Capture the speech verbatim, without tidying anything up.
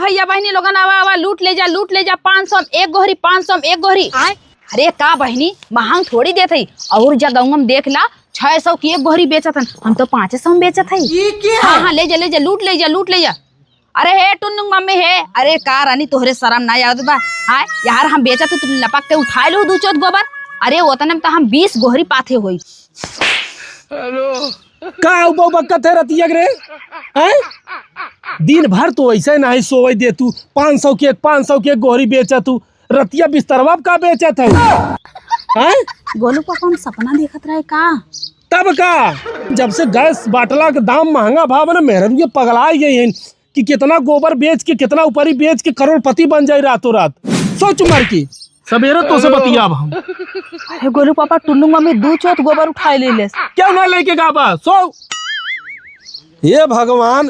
भैया बहिनी लोगन, आवा, आवा, लूट ले जा, लूट ले जा, पाँच सौ में एक गोहरी, पाँच सौ में एक गोहरी। अरे का बहिनी, महंग थोड़ी देत हई, और जा गउँवा में देख ला, छह सौ की एक गोहरी बेचत हन, हम तो पाँचे सौ में बेचत हई। हाँ, हाँ, ले जा, ले जा, लूट ले जा, लूट ले जा। अरे हे टुन्नुक मम्मी हे, अरे का रानी तोहरे सरम नाहीं आवत बा? हाँ यार, हम बेचत हई, तू लपक के उठाइ लू दू चोत गोबर। अरे ओतने में तो हम बीस गोहरी पाथे होई। का उबा उबा कथे रतिया के रे? हैं? दिन भर तो ऐसे नाहीं सोवै दे तू, पाँच सौ के एक, पाँच सौ के एक गोहरी बेचत हू, रतिया बिस्तरवा पे का बेचत हऊ? हैं? गोलू पापा, हम सपना देखत रहे का? तब का, जब से गैस बाटला के दाम महंगा भाव ना, मेहररुए पगलाइ गई हैं कि कितना गोबर बेच के, कितना उपरी बेच के करोड़पति बन जाई रातों रात। सोच मर की। सबेरे तोसे बतियाब हम। अरे गोलू पापा, टुन्नू मम्मी दू चोत गोबर उठाइ ले लेस। क्यों ना लेके गाबा? सो। हे भगवान,